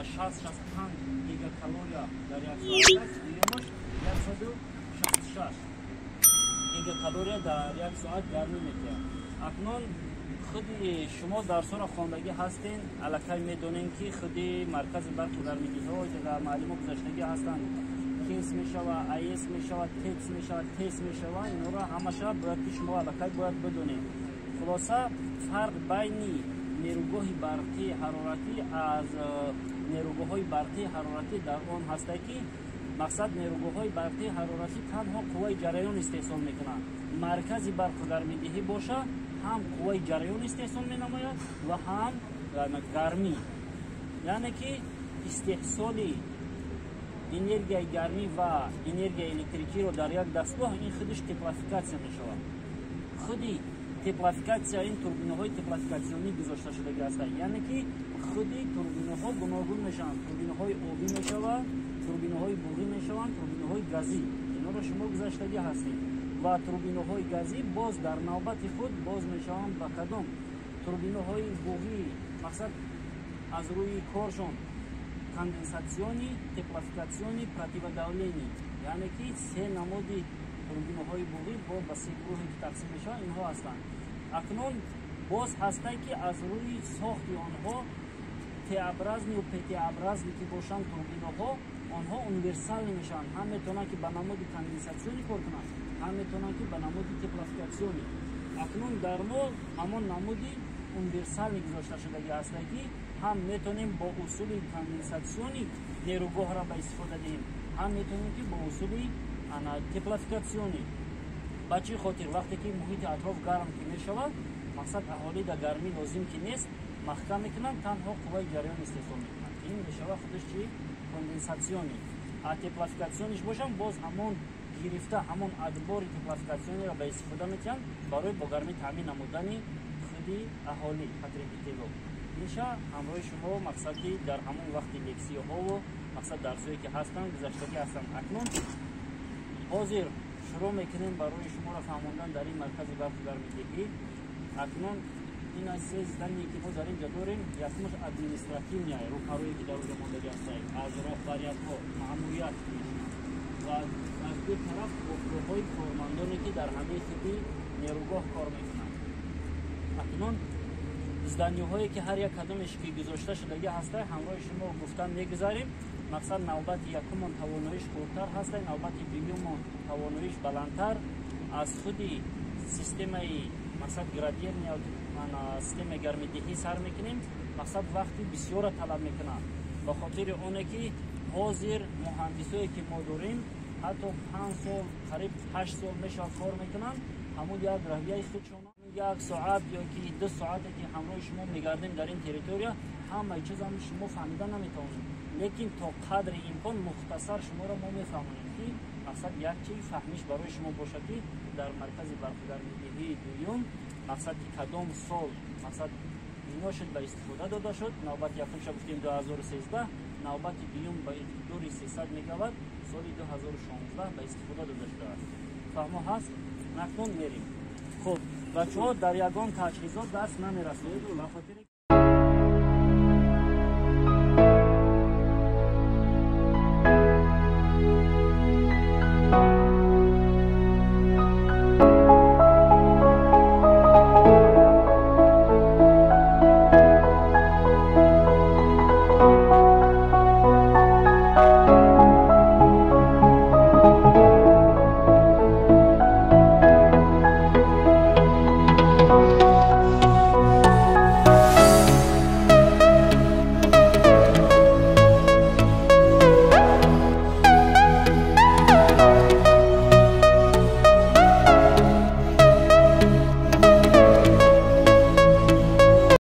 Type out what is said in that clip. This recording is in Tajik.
60-65 гигакалория дар як соат аст, дуюмаш 166 гигакалория дар як соат гармӣ метиҳад. Акнун худи шумо дарсҳоро хондагӣ ҳастен, аллакай медонем, ки худи маркази барқу гармидиҳиҳо дар маълимо гузаштагӣ ҳастанд. КЭС мешава, АЭС мешава, ТЭЦ мешава, ТЭС мешава, инҳоро ҳамаша бояд ки шумо аллакай бояд бидонед. Хулоса, фарқ байни нерӯгоҳи барқии ҳароратӣ аз нерӯгоҳҳои барқии ҳароратӣ дар он ҳаста, ки мақсад нерӯгоҳҳои барқии ҳароратӣ танҳо қувваи ҷараён истеҳсол мекунанд. Маркази барқу гармидиҳӣ боша, ҳам қувваи ҷараён истеҳсол менамояд ва ҳам гармӣ, яъне ки истеҳсоли энергияи гармӣ ва энергияи электрикиро дар як дастгоҳ, ин худиш теплофикатсия мешавад. Худи теплофикатсия, ин турбинаҳои теплофикатсионӣ гузошта шудагӣ ҳастанд, яъне ки худи турбинаҳо гуногун мешаванд: турбинаҳои обӣ мешаванд, турбинаҳои буғӣ мешаванд, турбинаҳои газӣ. Инҳоро шумо гузаштагӣ ҳастед. Ва турбинаҳои газӣ боз дар навбати худ боз мешаванд ба кадом турбинаҳои буғӣ, мақсад аз рӯи коршон конденсатсионӣ, теплофикатсионӣ, противодавление, яъне ки се намуди турбинаҳои буғӣ бо ба се гурӯҳе ки тақсим мешаванд, инҳо ҳастанд. Акнун боз ҳастае, ки аз рӯи сохти онҳо Т-образный ю ПТ-образный ки бошанд турбинаҳо, онҳо универсальный мешаванд: ҳам метавонанд, ки ба намуди конденсатсионӣ кор кунанд, ҳам метавонанд, ки ба намуди теплофикатсионӣ. Акнун дар мо ҳамон намуди универсальный гузошта шудагӣ ҳастае, ки ҳам метавонем бо усули конденсатсионӣ нерӯгоҳро ба истифода диҳем, ҳам метавонем, ки бо усули теплофикатсионӣ. Ба чӣ хотир? Вақте ки муҳити атроф гарм ки мешавад, мақсад аҳолӣ дар гармӣ лозим ки нест, маҳкам мекунанд, танҳо қувваи ҷараён истеҳсол мекунанд. Ин мешавад худаш чи? Конденсатсионӣ. А теплофикатсиониш бошам, боз ҳамон гирифта, ҳамон отбори теплофикатсиониро ба истифода метиҳанд барои бо гармӣ таъмин намудани худи аҳолӣ, потребитело. Инша ҳамроҳи шумо, мақсад ки дар ҳамон вақти лексияҳову мақсад дарсҳое ки ҳастанд, гузаштагӣ ҳастанд. Акнун ҳозир шурӯъ мекунем барои шуморо фаҳмондан дар ин маркази барқу гармидиҳӣ. Акнун ин аз се здание, ки мо дар ин ҷо дорем, якумаш административный, рӯпарое ки дар оҷо мондагӣ ҳастад, аз роҳбариятҳо, маъмурият ва аз ду тараф хобгоҳҳои кормандоне, ки дар ҳамаи худи нерӯгоҳ кор мекунанд. Акнун зданиҳое, ки ҳар як кадомеш ки гузошта шудагӣ ҳастай, ҳамроҳи шумо гуфтан мегузарем. Мақсад навбати якумон тавоноиш хурдтар ҳастай, навбати дуюмон тавоноиш баландтар. Аз худи системаи мақсад градированный системаи гармидиҳӣ сар мекунем. Мақсад вақти бисёра талаб мекунад, ба хотири оне ки ҳозир муҳандисое, ки мо дорем, ҳатто 5 сол, қариб 8 сол мешавад кор мекунанд, ҳамун як равияи худшон. Як соат ё ки 2 соате ки ҳамроҳи шумо мегардем дар ин территория, ҳамаи чизам шумо фаҳмида наметавонед, лекин то қадри имкон мухтасар шуморо мо мефаҳмонем, ки мақсад як чи фаҳмиш барои шумо бошад, ки дар маркази барқу гармидиҳии дуюм мақсад ки кадом сол мақсад бино шуд, ба истифода дода шуд. Навбати якумша гуфтем 2013, навбати дуюм ба иқтидори 300 мегаватт соли 2016 ба истифода дода шудааст. Фаҳмо ҳаст? Акнун мерем. Хуб, бачаҳо, дар ягон таҷҳизот даст намерасонед, ба хотире